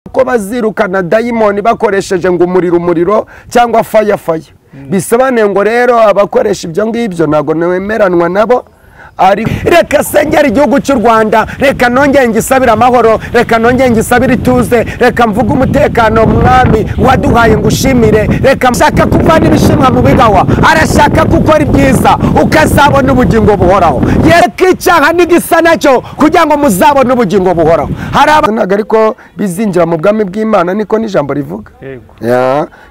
Ko bazirukana dayimoni bakoresheje ngo umuriro umuriro cyangwa fire fire. Bisobanuye ngo rero abakoresha ibyo ngibyo ntago nemeranwa nabo. Reka sengera igihugu cy'u Rwanda, reka nongeye ngisabira amahoro, reka nongeye ngisabira ituze, reka mvuge umutekano mwami waduhaye ngushimire. Reka nshaka kuvana ibishimwa mu bigawa, arashaka gukora ibyiza ukazabona ubugingo buhoraho. Yereka icyaha n'igisa nacyo kugira ngo muzabone ubugingo buhoraho. Hari ntabwo ariko bizinjira mu bwami bw'Imana, niko n'ijambo rivuga.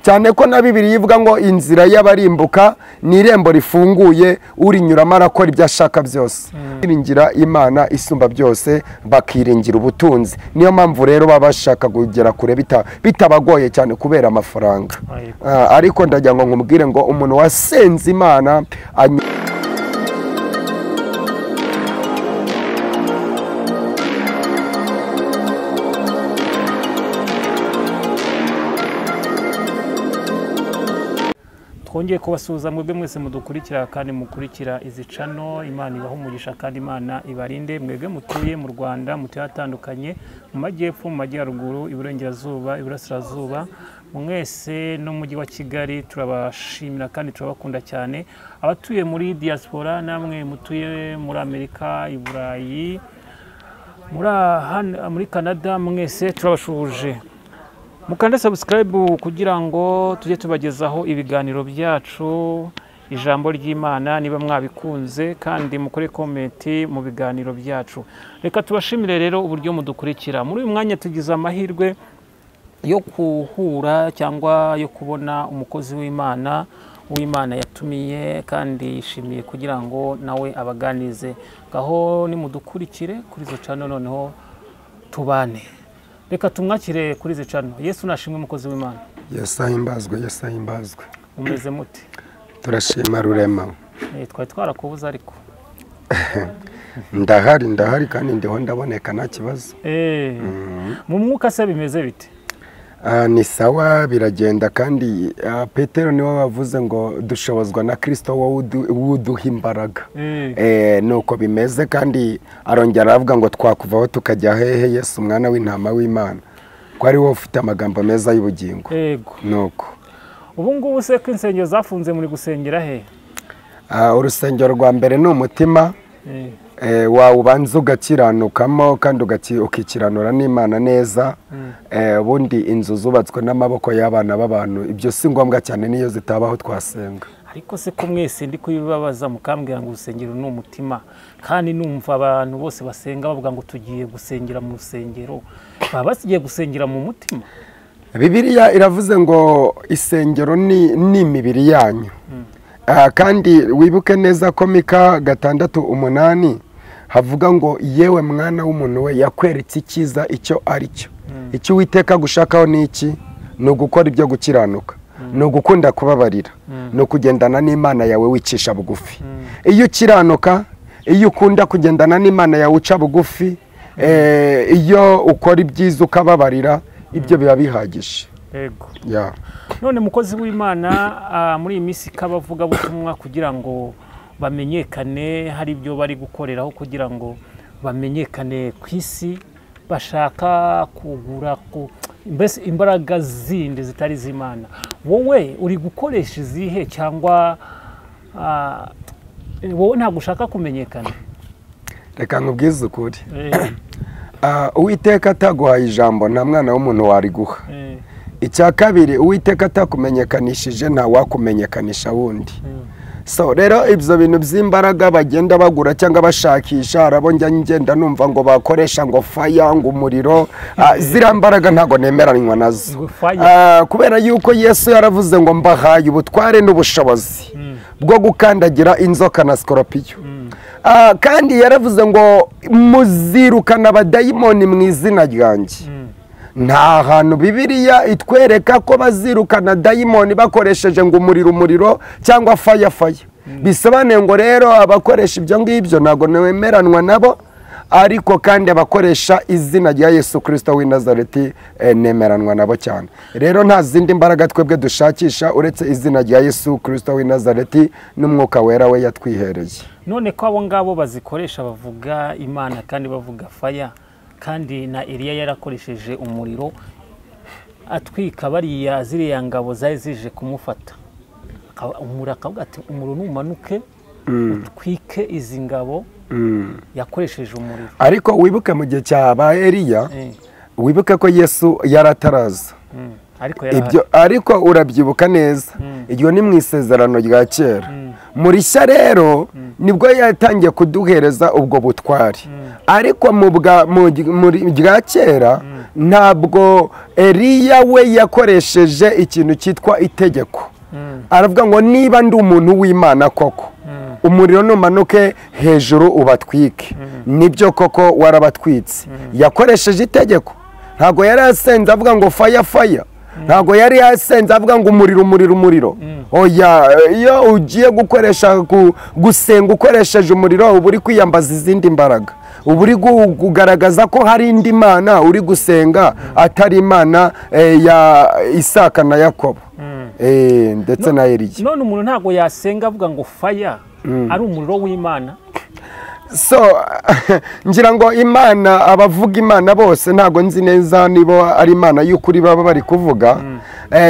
Cyane ko na Bibiliya ivuga ngo inzira y'abarimbuka ni irembo rifunguye, urinyuramo arakora ibyo ashaka byose. Iringira Imana isumba byose, bakiringira ubutunzi. Niyo mpamvu rero baba bashaka kugera kure bitabagoye cyane kubera amafaranga. Ariko ndagira ngo nkubwire ngo umuntu wasenze Imana twongeye kubasuhuza mwebwe mwese mudukurikira kandi mukurikira izi cano. Imana ibahe umugisha kandi Imana ibarinde mwebwe mutuye mu Rwanda, mutuye hatandukanye, mu majyepfo, mu majyaruguru, iburengerazuba, iburasirazuba, mwese no mu mujyi wa Kigali turabashimira kandi turabakunda cyane. Abatuye muri diaspora namwe mutuye muri Amerika, i Burayi, muri Canada, mwese turabashuhuje. Mukande subscribe kugira ngo tujye tubagezaho ibiganiro byacu, ijambo ry'Imana niba mwabikunze, kandi mukore comment mu biganiro byacu. Reka tubashimire rero uburyo mudukurikira. Muri uyu mwanya tugize amahirwe yo kuhura cyangwa yo kubona umukozi w'Imana, uw'Imana yatumiye kandi yishimiye kugira ngo nawe abaganize. Gaho nimudukurikire kuri izo channel noneho tubane. Reka tumwakire kuri izi cano. Yesu nashimwe umukozi w'Imana. Yesu ahimbazwe, Yesu ahimbazwe. Umeze mute? Turashima Rurema. Twari twarakubuza ariko. Ndahari, ndahari kandi ndiho ndaboneka nta kibazo. Mu mwuka se bimeze bite? Ni sawa, biragenda kandi Petero niwe wavuze ngo dushobozwa na Kristo wuduha imbaraga. Nuko bimeze kandi arongera aravuga ngo twakuvaho tukajya hehe Yesu umwana w'intama w'Imana, ko ari wowe ufite amagambo meza y'ubugingo. Nuko ubu ngubu se ko insengero zafunze muri gusengera he? Urusengero rwa mbere ni umutima wawubanza ugakiranukamo kandi ukikiranura n'Imana neza. Ubundi inzu zubatswe n'amaboko y'abana b'abantu, ibyo si ngombwa cyane niyo zitabaho twasenga. Ariko se ko mwese ndi kubibabaza mukambwira ngo urusengero ni umutima, kandi numva abantu bose basenga bavuga ngo tugiye gusengera mu rusengero, baba basigiye gusengera mu mutima? Bibiliya iravuze ngo isengero ni imibiri yanyu. Kandi wibuke neza ko Mika 6:8 havuga ngo yewe mwana w'umuntu we yakweretse icyiza icyo ari cyo. Icyo Uwiteka gushakaho ni iki? Ni ugukora ibyo gukiranuka, ni ugukunda kubabarira, ni ukugendana n'Imana yawe wicisha bugufi. Iyo ukiranuka, iyo ukunda kugendana n'Imana yawe uca bugufi, iyo ukora ibyiza ukababarira, ibyo biba bihagije. Yego. None mukozi w'Imana, muri iyi minsi kabavuga butumwa kugira ngo bamenyekane, hari ibyo bari gukoreraho kugira ngo bamenyekane ku isi, bashaka kugura mbese imbaraga zindi zitari z'Imana. Wowe uri gukoresha izihe, cyangwa wowe ntabwo ushaka kumenyekana? Reka nkubwize ukuri. Uwiteka ataguhaye ijambo nta mwana w'umuntu wariguha. Icya kabiri, Uwiteka atakumenyekanishije nta wakumenyekanisha wundi. So rero ibyo bintu by'imbaraga bagenda bagura cyangwa bashakisha, arabo njya ngenda numva ngo bakoresha ngo fire, ngo umuriro, ziriya mbaraga ntago nemeranywa nazo. Kubera yuko Yesu yaravuze ngo mbahaye ubutware n'ubushobozi bwo gukandagira inzoka na skoropiyo. Kandi yaravuze ngo muzirukana abadayimoni mu izina ryanjye. Nta hantu Bibiliya itwereka ko bazirukana dayimoni bakoresheje ngo umuriro umuriro cyangwa fire fire. Bisobanuye ngo rero abakoresha ibyo ngibyo ntago nemeranwa nabo, ariko kandi abakoresha izina rya Yesu Kristo w'i Nazareti nemeranwa nabo cyane. Rero nta zindi mbaraga twebwe dushakisha uretse izina rya Yesu Kristo w'i Nazareti n'umwuka wera we yatwihereye. None ko abo ngabo bazikoresha bavuga Imana kandi bavuga fire, kandi na Eliya yarakoresheje umuriro, atwika bariya ziriya ngabo zari zije kumufata, umuriro akavuga ati umuriro numanuke utwike izi ngabo, yakoresheje umuriro. Ariko wibuke mu gihe cya ba Eliya, wibuke ko Yesu yarataraza. Ibyo ariko urabyibuka neza, iryo ni mu isezerano rya kera. Muri shya rero nibwo yatangiye kuduhereza ubwo butwari. Ariko muri rya kera ntabwo Eliya we yakoresheje ikintu cyitwa itegeko. Aravuga ngo niba ndi umuntu w'Imana koko, umuriro numanuke hejuru ubatwike. Nibyo koko warabatwitse. Yakoresheje itegeko. Ntabwo yari asenze avuga ngo fire fire. Ntabwo yari yasenze avuga ngo umuriro umuriro umuriro. Oya, iyo ugiye gukoresha gusenga ukoresheje umuriro uba uri kwiyambaza izindi mbaraga, uba uri kugaragaza ko hari indi mana uri gusenga atari Imana ya Isaka na Yakobo ndetse na Eliya. None umuntu ntabwo yasenga avuga ngo fire ari umuriro w'Imana. So ngira ngo Imana, abavuga Imana bose ntago nzi neza nibo ari Imana y'ukuri baba bari kuvuga.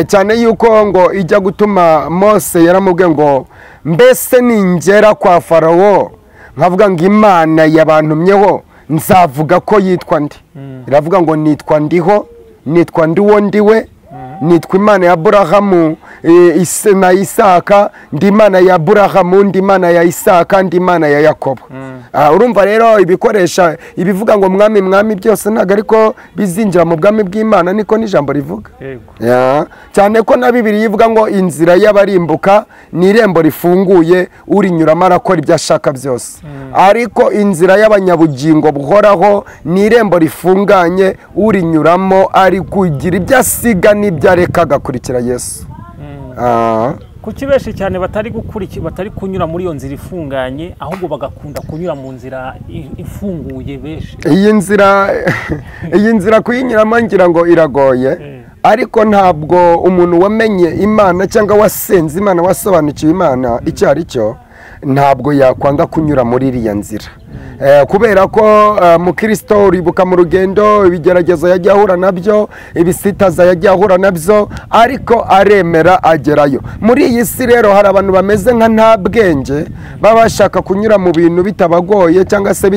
Cyane yuko ngo ijya gutuma Mose yaramubwiye ngo mbese ningera kwa Farawo nkavuga ngo Imana yabantumyeho nzavuga ko yitwa ndi. Iravuga ngo nitwa ndiho, nitwa ndiwo ndiwe, nitwa Imana ya Aburahamu na Isaka, ndi Imana ya Aburahamu, ndi Imana ya Isaka, ndi Imana ya Yakobo. Urumva rero ibikoresha ibivuga ngo mwami mwami byose ntago ariko bizinjira mu bwami bw'Imana, niko n'ijambo rivuga. Cyane ko na Bibiliya ivuga ngo inzira y'abarimbuka ni irembo rifunguye, urinyuramo arakora ibyo ashaka byose. Ariko inzira y'abanyabugingo buhoraho ni irembo rifunganye, urinyuramo ari kugira ibyo asiga n'ibyo areka agakurikira Yesu. Kuki benshi cyane batari gukurikira, batari kunyura muri iyo nzira ifunganye, ahubwo bagakunda kunyura mu nzira ifunguye benshi? Iyi nzira kuyinyuramo ngira ngo iragoye, ariko ntabwo umuntu wamenye Imana cyangwa wasenze Imana, wasobanukiwe Imana icyo ari cyo, ntabwo yakwanga kunyura muri iriya nzira. Kubera ko mukristo uribuka mu rugendo ibigeragezo yagiye ahura nabyo, ibisitaza yagiye ahura nabyo, ariko aremera agerayo. Muri iyi si rero hari abantu bameze nka nta bwenge, baba bashaka kunyura mu bintu bitabagoye cyangwa se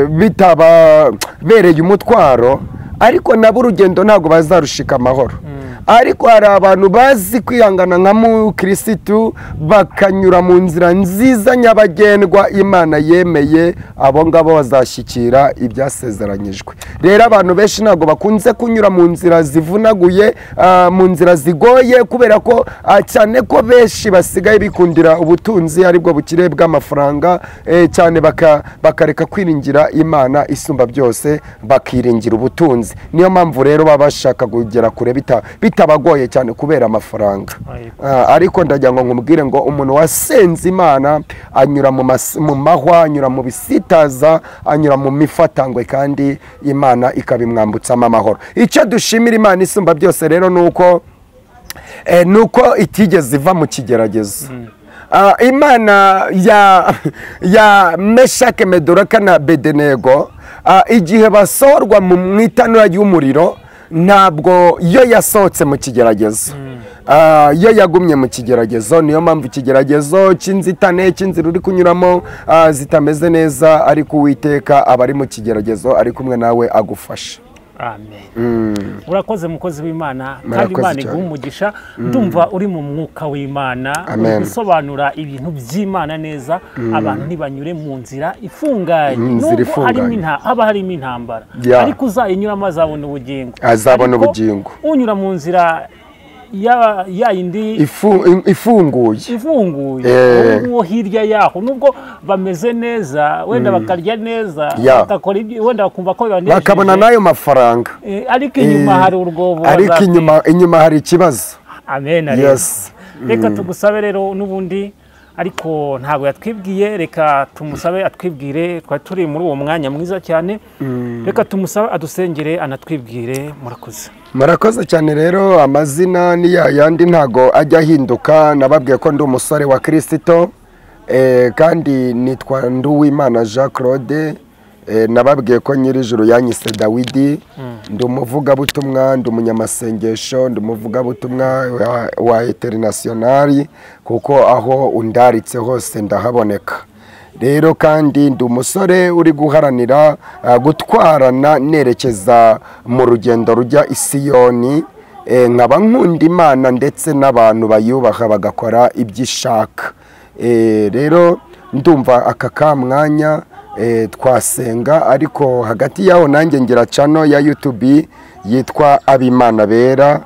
bitababereye umutwaro, ariko nabo urugendo ntabwo bazarushika amahoro. Ariko hari abantu bazi kwihangana nka mukirisitu bakanyura mu nzira nziza nyabagendwa Imana yemeye, abo ngabo bazashyikira ibyasezeranyijwe. Rero abantu benshi ntabwo bakunze kunyura mu nzira zivunaguye, mu nzira zigoye, kubera ko cyane ko benshi basigaye bikundira ubutunzi aribwo bukire bw'amafaranga, cyane bakareka kwiringira Imana isumba byose, bakiringira ubutunzi. Niyo mpamvu rero baba bashaka kugera kure bitabagoye cyane kubera amafaranga. Ariko ndagira ngo nkubwire ngo umuntu wasenze Imana anyura mu mahwa, anyura mu bisitaza, anyura mu mifatangwe, kandi Imana ikabimwambutsamo amahoro. Icyo dushimira Imana isumba byose rero nuko itigeze iva mu kigeragezo. Imana ya Meshake, Medoraka na Bedenego, igihe basohorwa mu itanura ry'umuriro, ntabwo yo yasohotse mu kigeragezo, yo yagumye mu kigeragezo. Niyo mpamvu ikigeragezo cy'inzitane, cy'inzira uri kunyuramo zitameze neza, ariko Uwiteka aba ari mu kigeragezo, ari kumwe nawe agufasha. Amen. Urakoze mukozi w'Imana, kandi Imana iguhe umugisha. Ndumva uri mu mwuka w'Imana, gusobanura ibintu by'Imana neza, abantu ntibanyure mu nzira ifunganye, nubwo haba harimo intambara, ariko uzayinyuramo azabona ubugingo, azabona ubugingo. Unyura mu nzira ya yindi ifunguye, uwo hirya yaho nubwo bameze neza, wenda bakarya neza, bakakora ibyo, wenda bakumva ko bibanejeje, bakabona nayo mafaranga, ariko inyuma hari urwobo, ariko inyuma hari ikibazo. Amen. Yes. Reka tugusabe rero n'ubundi, ariko ntabwo yatwibwiye, reka tumusabe atwibwire, twari turi muri uwo mwanya mwiza cyane. Reka tumusabe adusengere anatwibwire. Murakoze. Murakoze cyane. Rero amazina ni yayandi ntago ajya ahinduka. Nababwiye ko ndi umusore wa Kristo, kandi nitwa Nduwimana Jean Claude, Nababwiye ko Nyirijuru yanyise Dawidi. Ndi umuvugabutumwa, ndi umunyamasengesho, ndi umuvugabutumwa wa internationali, kuko aho undaritse hose ndahaboneka. Rero kandi ndi umusore uri guharanira gutwarana nerekeza mu rugendo rujya i Siyoni. Nkaba nkunda Imana ndetse n'abantu bayubaha bagakora ibyo ishaka. Rero ndumva aka kamwanya twasenga, ariko hagati yaho nanjye ngira channel ya YouTube yitwa Abimana Bera,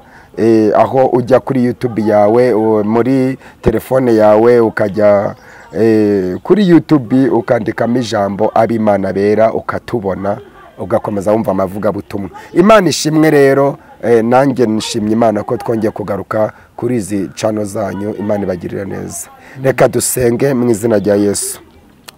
aho ujya kuri YouTube yawe muri telefone yawe ukajya kuri YouTube ukandikamo ijambo Abimana Bera ukatubona, ugakomeza wumva amavugabutumwa. Imana ishimwe rero, nanjye nshimye Imana ko twongeye kugaruka kuri izi channel zanyu. Imana ibagirire neza. Reka dusenge mu izina rya Yesu.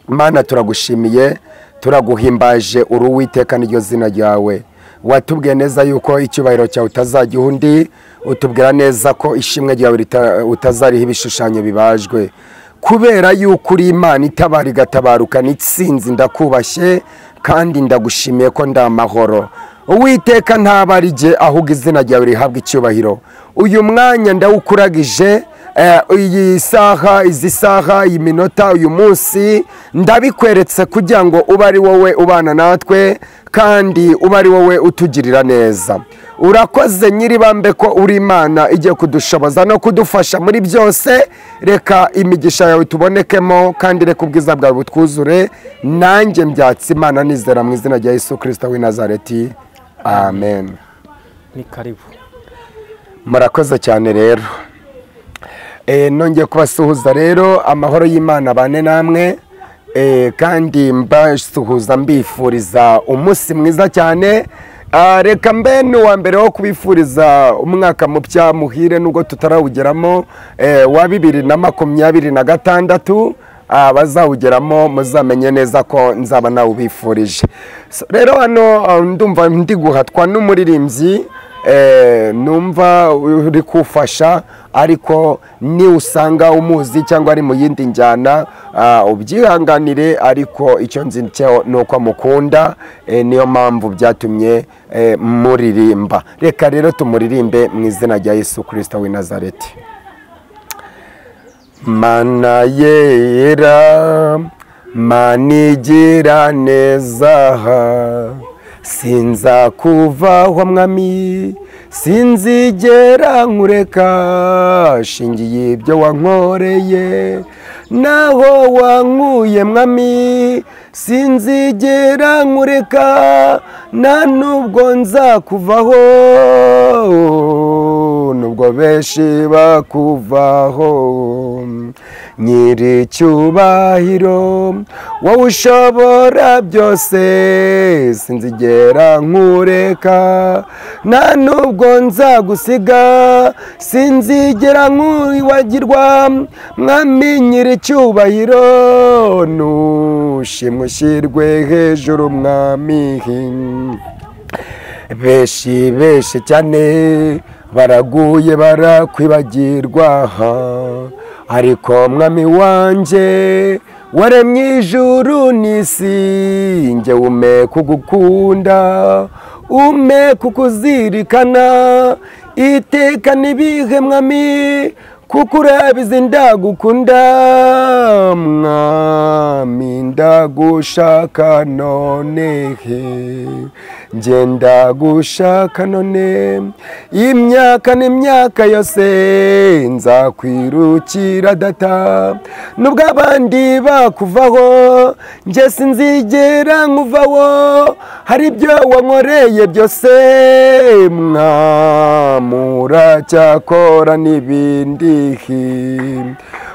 Imana turagushimiye, turaguhimbaje, uri Uwiteka n'iryo zina ryawe. Watubwiye neza yuko icyubahiro cyawe utazagiha undi, utubwira neza ko ishimwe ryawe utazariha ibishushanyo bibajwe. Kubera yuko uri Imana itabara igatabaruka n'itsinzi, ndakubashye kandi ndagushimiye ko ndamahoro. Uwiteka ntabarije, ahubwo izina ryawe rihabwa icyubahiro. Uyu mwanya ndawukuragije, iyi saha, izi saha, iyi minota, uyu munsi ndabikweretse kugira ngo ube ari wowe ubana natwe kandi ube ari wowe utugirira neza. Urakoze Nyiribambe ko uri Imana igiye kudushoboza no kudufasha muri byose. Reka imigisha yawe tubonekemo kandi reka ubwiza bwawe butwuzure. Nanjye mbyatse Imana nizera mu izina rya Yesu Kristo w'i Nazareti, amen. Ni karibu. Murakoze cyane rero. Nongeye kubasuhuza rero, amahoro y'Imana bane namwe, kandi mbasuhuza mbifuriza umunsi mwiza cyane. Reka mbe n'uwa mbere wo kubifuriza umwaka mupya muhire, nubwo tutarawugeramo, wa 2026. Abazawugeramo muzamenye neza ko nzaba nawubifurije. Rero hano ndumva ndi guhatwa n'umuririmbyi, numva uri kufasha, ariko ni usanga umuzi cyangwa ari mu yindi njyana ubyihanganire, ariko icyo nzi cyo nuko mukunda, niyo mpamvu byatumye muririmba. Reka rero tumuririmbe mu izina rya Yesu Kristo w'i Nazareti. Mana yera, Mana igira neza, sinza kuvaho mwami, sinzigera nkureka, shingiye ibyo wankoreye naho wankuye mwami, sinzigera nkureka, nta nubwo nzakuvaho, nubwo benshi bakuvaho. Nyiricyubahiro wowe ushobora byose, sinzigera nkureka, nta nubwo nzagusiga, sinzigera nkwibagirwa mwami nyiricyubahiro, nushimwe ushyirwe hejuru mwami. Benshi benshi cyane baraguye barakwibagirwa, ariko mwami wanjye waremye ijuru n'isi, njye ume kugukunda, ume kukuzirikana iteka n'ibihe mwami, kuko urabizi ndagukunda mwami, ndagushaka none, njye ndagushaka none, imyaka n'imyaka yose nzakwirukira data, nubwo abandi bakuvaho njye sinzigera nkuvaho, hari ibyo wankoreye byose mwami uracyakora n'ibindi.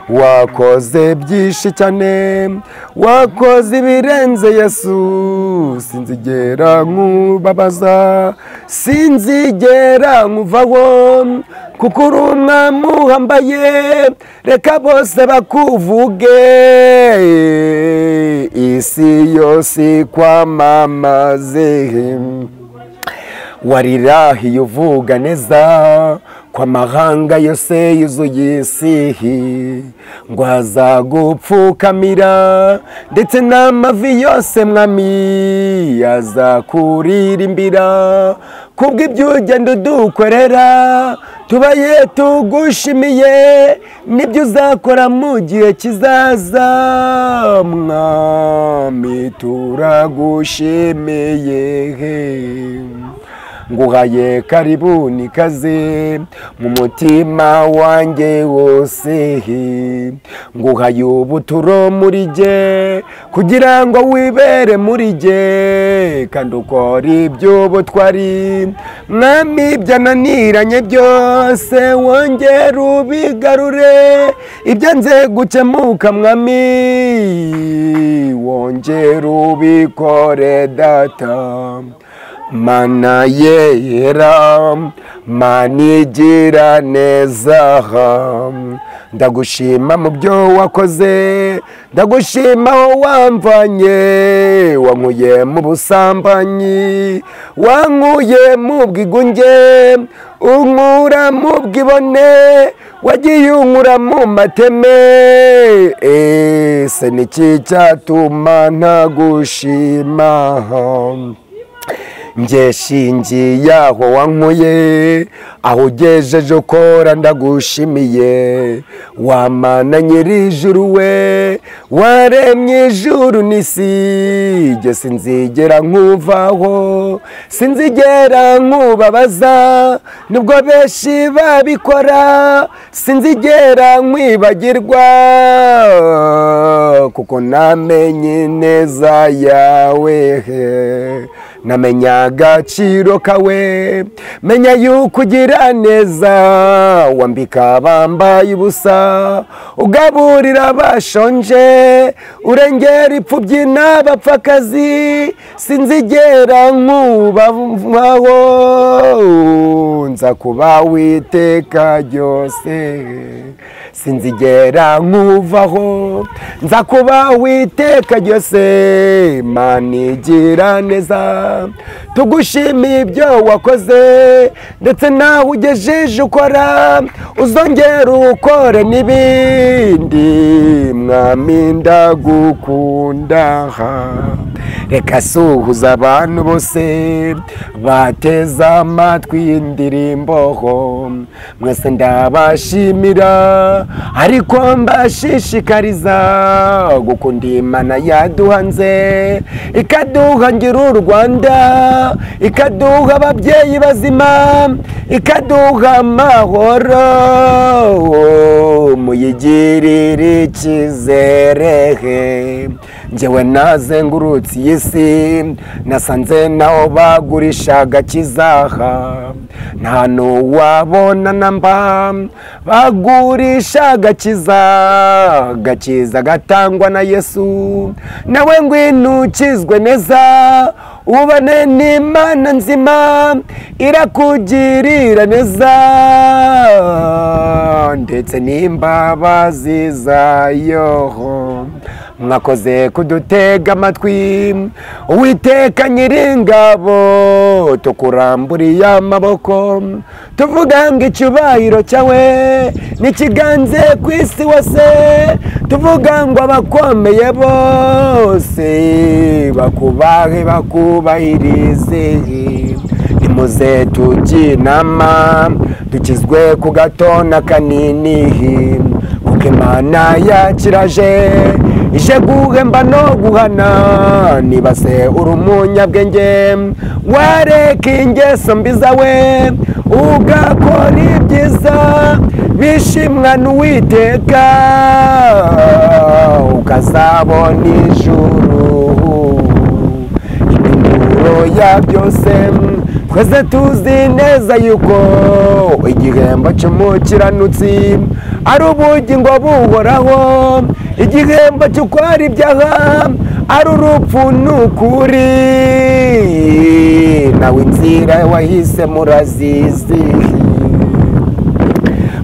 Wakoze byinshi cyane, wakoze ibirenze Yesu, sinzigera nkubabaza, sinzigera nkuvaho, kuko uri umwami uhambaye, reka bose bakuvuge, isi yose kwamamaze. Warirahiye uvuga neza ko amahanga yose yuzuye isi, ngo azagupfukamira ndetse n'amavi yose mwami azakuririmbira. Kubw'ibyo ugenda udukorera tubaye tugushimiye, nibyo uzakora mu gihe kizaza mwami turagushimiye. Nguhaye karibu nikaze mu mutima wanjye wose, nguhaye ubuturo muri jye kugira ngo wibere muri jye, kandi ukora iby'ubutwari mwami byananiranye byose wongere ubigarure, ibyanze gukemuka mwami wongere ubikore data. Mana yera, Mana igira neza, ndagushima mu byo wakoze, ndagushima aho wamvanye, wankuye mu busambanyi, wankuye mu bwigunge, unkura mu bwibone, wagiye unkura mu mateme. Ese niki cyatuma ntagushima? Nge shingiye aho wankuye, aho ugejeje ukora ndagushimiye. Wamana nyir'ijuru we, waremye ijuru n'isi, jye sinzigera nkuvaho, sinzigera nkubabaza, nubwo benshi babikora, sinzigera nkwibagirwa, kuko namenye neza yawe, namenya agaciro kawe, menya yuko ugira neza, wambika abambaye ubusa, ugaburira abashonje, urengera ipfubyi n'abapfakazi, sinzigera nkubaho, nza kuba witeka ryose, sinzigera nkuvaho, nza kuba witeka ryose. Mana igira neza, tugushimiye ibyo wakoze, ndetse nawe ugejeje ukora, uzongera ukore n'ibindi mwami ndagukunda. Reka suhuza abantu bose bateze amatwi y'indirimbo, mwese ndabashimira, ariko mbashishikariza gukunda Imana yaduhanze, ikaduhangira u Rwanda, ikaduha ababyeyi bazima, ikaduha amahoro, muyigirire icyizere. Njyewe nazengurutse iyi si, nasanze naho bagurisha agakizaha, nta n'uwabona namba bagurisha agakiza, agakiza gatangwa na Yesu. Nawe ngwino ukizwe neza, ubane n'Imana nzima, irakugirira neza, ndetse n'imbabazi zayo. Mwakoze kudutega amatwi, Uwiteka nyiringabo, tukuramburiye amaboko, tuvuga ngo icyubahiro cyawe n'ikiganze ku isi hose, tuvuga ngo abakomeye bose bakubahe bakubahirize. Nimuze tujye inama, dukizwe ku gato na kanini, kuko Imana yakiraje ije guhemba no guhana. Niba se uri umunyabwenge, wareka ingeso mbi zawe, ugakora ibyiza bishimwa n'Uwiteka, ukazabona ijuru. Indunduro ya byose twese tuzi neza yuko igihembo cy'umukiranutsi ari ubugingo buhoraho, igihembo cy'ukora ibyaha ari urupfu n'ukuri. Nawe inzira wahise murazizi.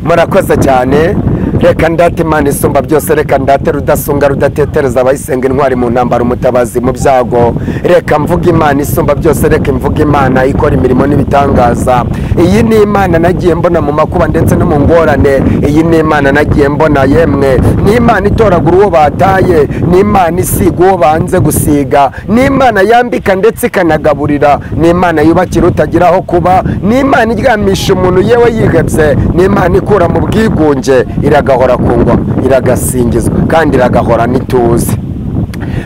Murakoze cyane. Reka ndate Imana isumba byose, reka ndate Rudasumbwa rudatetereza abayisenga, intwari mu ntambara, umutabazi mu byago. Reka mvuge Imana isumba byose, reka mvuge Imana ikora imirimo n'ibitangaza. Iyi ni Imana nagiye mbona mu makuba ndetse no mu ngorane. Iyi ni Imana nagiye mbona, yemwe ni Imana itoragura uwo bataye, ni Imana isiga uwo banze gusiga, ni Imana yambika ndetse ikanagaburira, ni Imana yubakira utagira aho kuba, ni Imana iryamisha umuntu yewe yihebye, ni Imana ikura mu bwigunge, iragahora ku ngoma, iragasingizwa kandi iragahora n'ituze.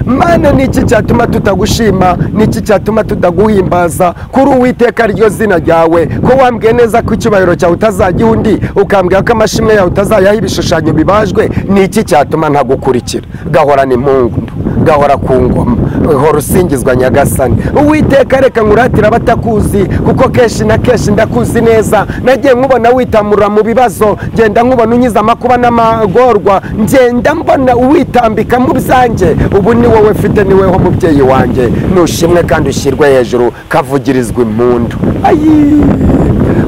Mana, niki cyatuma tutagushima? Niki cyatuma tutaguhimbaza? Kuri Uwiteka ryo zina ryawe, ko wambwiye neza ko icyubahiro cyawe utazagiha undi, ukambwira ko amashimwe yawe utazayaha ibishushanyo bibajwe, niki cyatuma ntagukurikira? Gahorana impundu, gahora ku ngoma, hora usingizwa Nyagasani. Uwiteka, reka nkuratira abatakuzi, kuko kenshi na kenshi ndakuzi neza. Nagiye nkubona witamura mu bibazo, ngenda nkubona unyiza amakuba n'amagorwa, ngenda mbona witambika mu byanjye. Ubu ni wowe mfite, ni weho mubyeyi wanjye, nushimwe kandi ushyirwe hejuru, kavugirizwa impundu. Ayi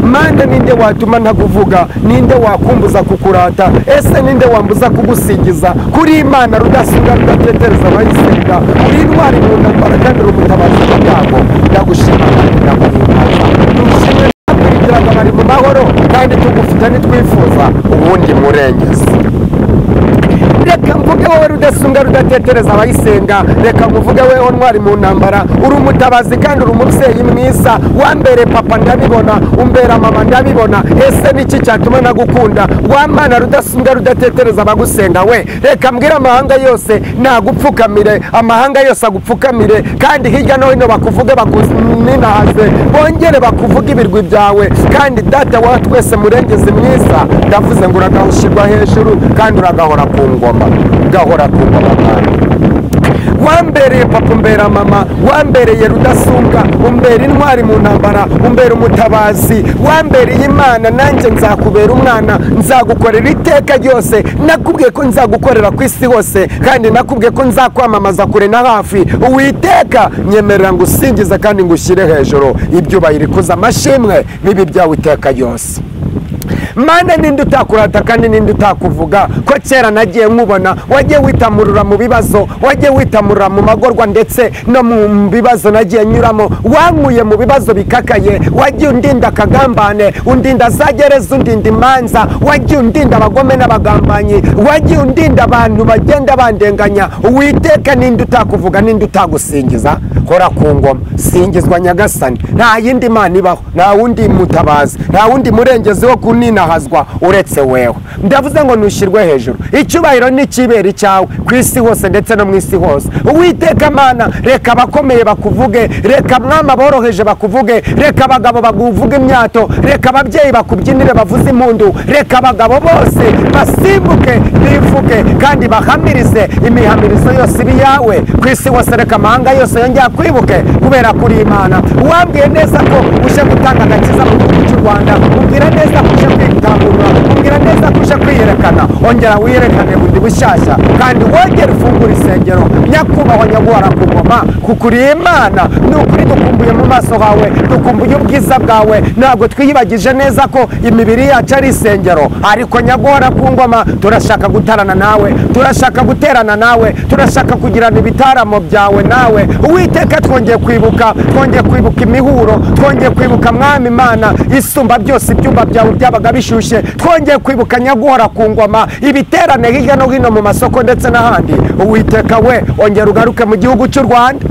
Mana, ninde watuma ntakuvuga? Ninde wakumbuza kukurata? Ese ninde wambuza kugusingiza? Kuri Imana Rudasumbwa rudatetereza abayisenga, uri intwari mu ntambara kandi uri umutabazi mu byago. Ndagushima kandi ndaguhimbaza. Nushimwe, nakwirindiraga bari mu mahoro, kandi tugufite ntitwifuza ubundi murengezi. Reka mvuge wowe Rudasumbwa rudatetereza abayisenga, reka muvuge weho ntwari mu ntambara, uri umutabazi kandi uri umubyeyi mwiza. Wambere papa ndabibona, umbera mama ndabibona, ese niki cyatuma nagukunda? Wa Mana Rudasumbwa rudatetereza abagusenga we, reka mbwire amahanga yose nagupfukamire, amahanga yose agupfukamire, kandi hirya no hino bakuvuge, bakuninahaze, bongere bakuvuge ibirwi byawe. Kandi Data wa twese, murengezi mwiza, ndavuze ngo uragahushyirwa hejuru kandi uragahora ku ngoma, gahora ku ngoma. Mana, wambereye papa, umbera mama, wambereye Rudasumbwa, umbera intwari mu ntambara, umbera umutabazi, wambereye Imana, nanjye nzakubera umwana, nzagukorera iteka ryose. Nakubwiye ko nzagukorera ku isi hose, kandi nakubwiye ko nzakwamamaza kure na hafi. Uwiteka, nyemerera ngusingize kandi ngushyire hejuru, ibyubahiro, ikuza, amashimwe bibi byawe iteka ryose. Mana, ninde utakurata kandi ninde utakuvuga? Ko kera nagiye nkubona wagiye witamurura mu bibazo, wagiye witamurura mu magorwa ndetse no mu bibazo nagiye nyuramo, wankuye mu bibazo bikakaye, wagiye undinda akagambane, undinda za gereza, undinda imanza, wagiye undinda abagome n'abagambanyi, wagiye undinda abantu bagenda bandenganya. Uwiteka, ninde utakuvuga, ninde utagusingiza? Hora ku ngoma, singizwa Nyagasani. Nta yindi Mana ibaho, nta wundi mutabazi, nta wundi murengezi wo kuninahazwa uretse wewe. Ndavuze ngo nushyirwe hejuru, icyubahiro n'ikibera icyawe ku isi hose ndetse no mu isi hose. Uwiteka Mana, reka abakomeye bakuvuge, reka mwama boroheje bakuvuge, reka abagabo bakuvuge imyato, reka ababyeyi bakubyinire bavuze impundu, reka abagabo bose basimbuke bivuge kandi bahamirize, imihamirizo yose ibi yawe ku isi hose. Reka amahanga yose yongera kwibuke kubera kuri Imana. Wambwiye neza ko uje gutanga agakiza mu gihugu cy'u Rwanda, umbwira neza ko uje kwitangurura, umbwira neza ko uje kwiyerekana. Ongera wiyerekane bundi bushyashya kandi wongere ufungure isengero, nyakubahwa nyaguhora ku ngoma, kuko uri Imana. Ni ukuri dukumbuye mu maso hawe, dukumbuye ubwiza bwawe. Ntabwo twiyibagije neza ko imibiri yacu ari isengero, ariko nyaguhora ku ngoma, turashaka gutarana nawe, turashaka guterana nawe, turashaka kugirana ibitaramo byawe nawe. Uwiteka, twongeye kwibuka, twongeye kwibuka imihuro, twongeye kwibuka Mwami Imana isumba byose, ibyumba byawe byabaga bishyushye. Twongeye kwibuka nyaguhora ku ngoma, ibiterane hirya no hino mu masoko ndetse n'ahandi. Uwiteka we, ongera ugaruke mu gihugu cy'u Rwanda.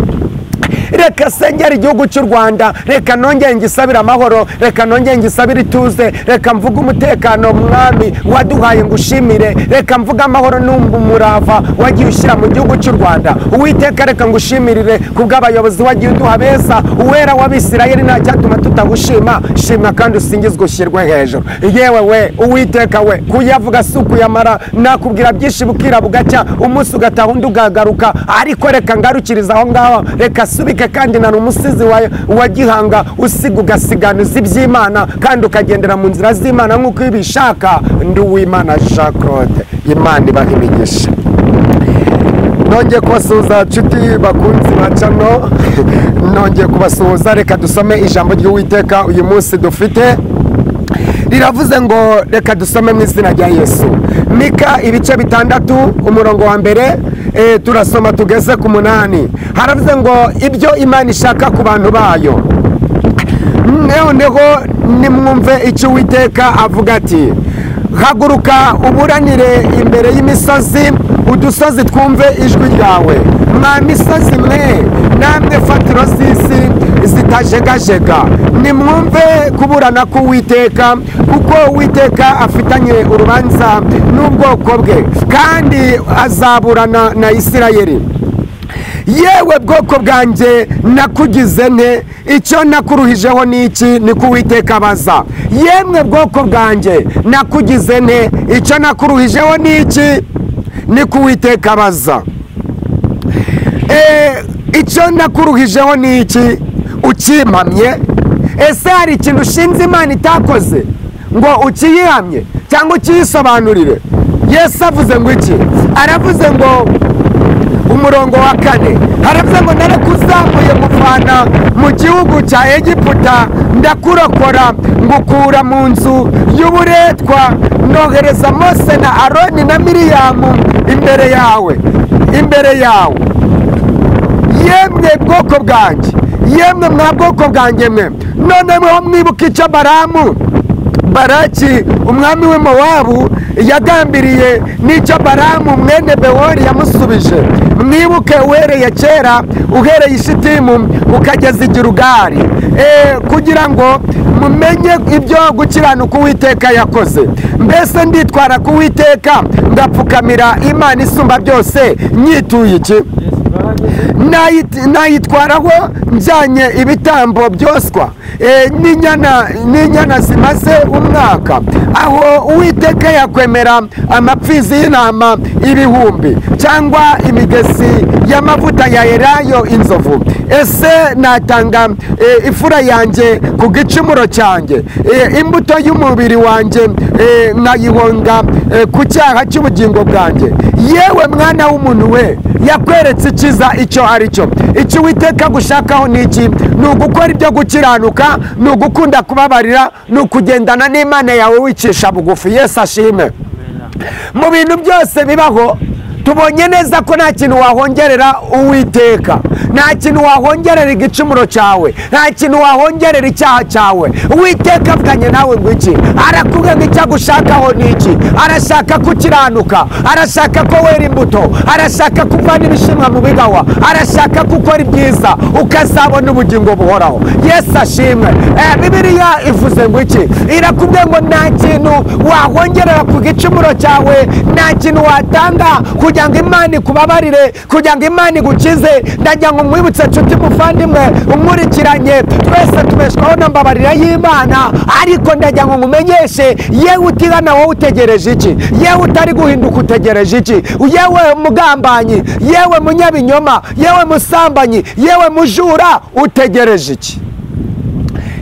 Reka sengera igihugu cy'u Rwanda, reka nongere ngisabire amahoro, reka nongere ngisabire ituze, reka mvuge umutekano Mwami waduhaye ngushimire, reka mvuge amahoro n'umurava wagiye ushyira mu gihugu cy'u Rwanda. Uwiteka, reka ngushimirire kubw'abayobozi wagiye uduha beza. Uwera w'Abisirayeli, nta cyatuma tutagushima. Shimwa kandi usingizwe, ushyirwe hejuru. Yewe we, Uwiteka we, kuyavuga si ukuyamara, nakubwira byinshi bukira bugacya, umunsi ugataha undi ugagaruka, ariko reka ngarukiriza aho ngaho, reka subike. Kandi na umusizi wa gihanga usiga ugasiganuza iby'Imana kandi ukagendera mu nzira z'Imana nk'uko ibishaka. Ndi Uwimana Jean Claude, Imana ibaha imigisha. Nongeye kubasuhuza nshuti bakunzi ba channel, nongeye kubasuhuza. Reka dusome ijambo ry'Uwiteka uyu munsi dufite. Riravuze ngo reka dusome mu izina rya Yesu. Mika ibice 6 umurongo wa mbere, turasoma tugeze ku 8. Haravuze ngo ibyo Imana ishaka ku bantu bayo. Noneho nimwumve icyo Uwiteka avuga ati: haguruka uburanire imbere y'imisozi, udusozi twumve ijwi ryawe. Mwa misozi mwe, namwe fatiro z'isi zitajegajega, nimwumve kuburana k'Uwiteka, kuko Uwiteka afitanye urubanza n'ubwoko bwe, kandi azaburana na Isirayeli. Yewe bwoko bwanjye, nakugize nte? Icyo nakuruhijeho ni iki? Niko Uwiteka abaza. Yemwe bwoko bwanjye, nakugize nte? Icyo nakuruhijeho ni iki? Niko Uwiteka abaza. Icyo nakuruhijeho ni iki? Ukimpamye? Ese hari ikintu ushinze Imana itakoze ngo ukiyihamye cyangwa ukiyisobanurire? Yesu avuze ngo iki? Aravuze ngo umurongo wa 4, haravuze ngo narakuzamuye muvana mu gihugu cya Egiputa, ndakurokora ngukura mu nzu y'uburetwa, nohereza Mose na Aroni na Miriyamu imbere yawe, imbere yawe. Yemwe bwoko bwanjye, yemwe mwa bwoko bwanjye mwe, none mwe mwibuka icyo Balamu Baraki umwami w'i Mowabu yagambiriye, n'icyo Balamu mwene Bewori yamusubije. Mwibuke uhereye kera, uhereye i Shitimu ukageza i Gilugali, kugira ngo mumenye ibyo gukiranuka Uwiteka yakoze. Mbese nditwara ku Uwiteka ngapfukamira Imana isumba byose nyituye iki? Nayitwaraho njyanye ibitambo byoswa n'inyana zimaze umwaka. Aho Uwiteka yakwemera amapfizi y'intama ibihumbi, cyangwa imigezi y'amavuta ya elayo inzovu. Ese natanga ifura yanjye ku gicumuro cyanjye, imbuto y'umubiri wanjye nkayihonga ku cyaha cy'ubugingo bwanjye? Yewe mwana w'umuntu we, yakweretse icyiza icyo ari cyo. Icyo Uwiteka gushakaho ni iki? Ni ugukora ibyo gukiranuka, ni ugukunda kubabarira, ni ukugendana n'Imana yawe wicisha bugufi. Yesu ashime. Mu bintu byose bibaho, tubonye neza ko nta kintu wahongerera Uwiteka, nta kintu wahongerera igicumuro cyawe, nta kintu wahongerera icyaha cyawe. Uwiteka avuganye nawe ngo iki? Arakubwira ngo icyo agushakaho ni iki? Arashaka kukiranuka, arashaka ko wera imbuto, arashaka kuvana ibishimwa mu bigawa, arashaka gukora ibyiza ukazabona ubugingo buhoraho. Yesu ashimwe. Bibiliya ivuze ngo iki? Irakubwira ngo nta kintu wahongerera ku gicumuro cyawe, nta kintu watanga kugira ngo Imana ikubabarire, kugira ngo Imana igukize. Ndagira ngo nkwibutse nshuti muvandimwe umurikiranye, twese tubeshwaho na mbabarira y'Imana, ariko ndagira ngo nkumenyeshe, yewe utigana wowe utegereje iki? Yewe utari guhinduka utegereje iki? Yewe mugambanyi, yewe munyabinyoma, yewe musambanyi, yewe mujura, utegereje iki?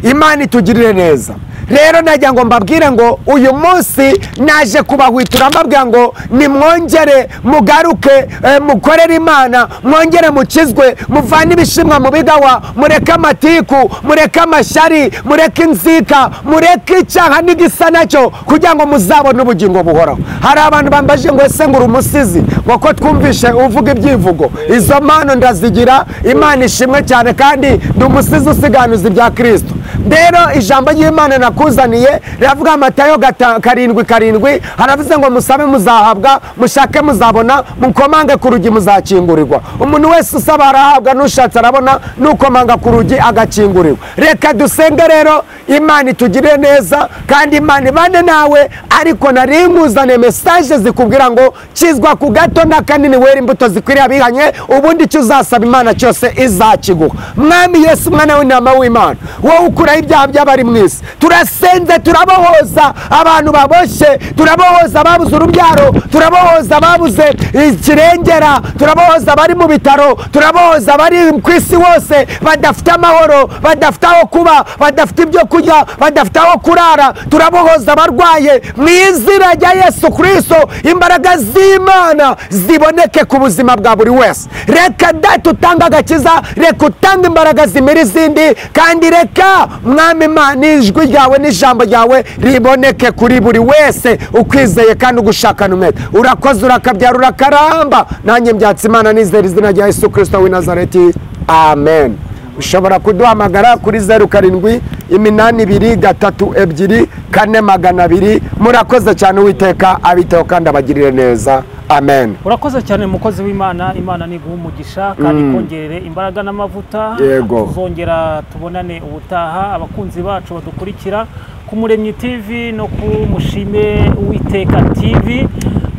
Imana itugirire neza. Rero nagira ngo mbabwire ngo uyu munsi naje kubahwitura mbabwira ngo nimwongere mugaruke, mukorere Imana, mwongere mukizwe, muvane ibishimwa mu bigawa, mureke amatiku, mureke amashyari, mureke inzika, mureke icyaha n'igisa nacyo, kugira ngo muzabone ubugingo buhoraho. Hari abantu bambaje ngo ese ngo uri umusizi, ngo ko twumvishe uvuga ibyivugo. Izo mpano ndazigira, Imana ishimwe cyane, kandi ndi umusizi usiganuza ibya Kristo. Rero ijambo ry'Imana nakuzaniye riravuga Matayo 7:7, haravuze ngo musabe muzahabwa, mushake muzabona, mukomange ku rugi muzakingurirwa. Umuntu wese usaba arahabwa, n'ushatse arabona, n'ukomanga ku rugi agakingurirwa. Reka dusenge rero Imana itugirire neza, kandi Imana ibane nawe. Ariko nari nkuzaniye message zikubwira ngo kizwa ku gato na kanini, wera imbuto zikwiriye abihanye, ubundi icyo uzasaba Imana cyose izakiguha. Mwami Yesu, mwana w'intama w'Imana, wowe ukuraho ibyaha by'abari mu isi, turasenze, turabohoza abantu baboshye, turabohoza ababuze urubyaro, turabohoza ababuze ikirengera, turabohoza abari mu bitaro, turabohoza abari ku isi hose badafite amahoro, badafite aho kuba, badafite ibyo kurya, badafite aho kurara, turabohoza abarwaye. Mu izina rya Yesu Kristo, imbaraga z'Imana ziboneke ku buzima bwa buri wese. Reka Data utange agakiza, reka utange imbaraga zimira izindi, kandi reka Imbaraga Mwami Imana, ijwi ryawe n'ijambo ryawe riboneke kuri buri wese ukwizeye kandi ugushakana umwete. Urakoze, urakabyara, urakaramba. Nanjye mbyatse Imana nizera izina rya Yesu Kristo w'i Nazareti, amen. Ushobora kuduhamagara kuri 07 82 32 4200. Murakoze cyane, Uwiteka abiteho kandi abagirire neza, amen. Urakoze cyane mukozi w'Imana, Imana niguhe umugisha kandi ikongerere imbaraga n'amavuta. Yego. Tuzongera tubonane ubutaha. Abakunzi bacu badukurikira ku Muremyi TV no ku Mushime Uwiteka TV,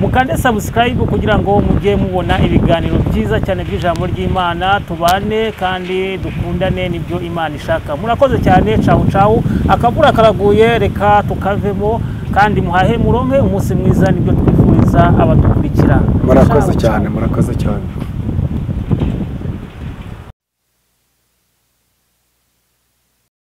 mukande subscribe kugira ngo mujye mubona ibiganiro byiza cyane by'ijambo ry'Imana. Tubane kandi dukundane, nibyo Imana ishaka. Murakoze cyane, cawu cawu. Akavura karaguye, reka tukavemo kandi muhahe muronke umunsi mwiza, nibyo twifuriza abadukurikira. Murakoze cyane, murakoze cyane.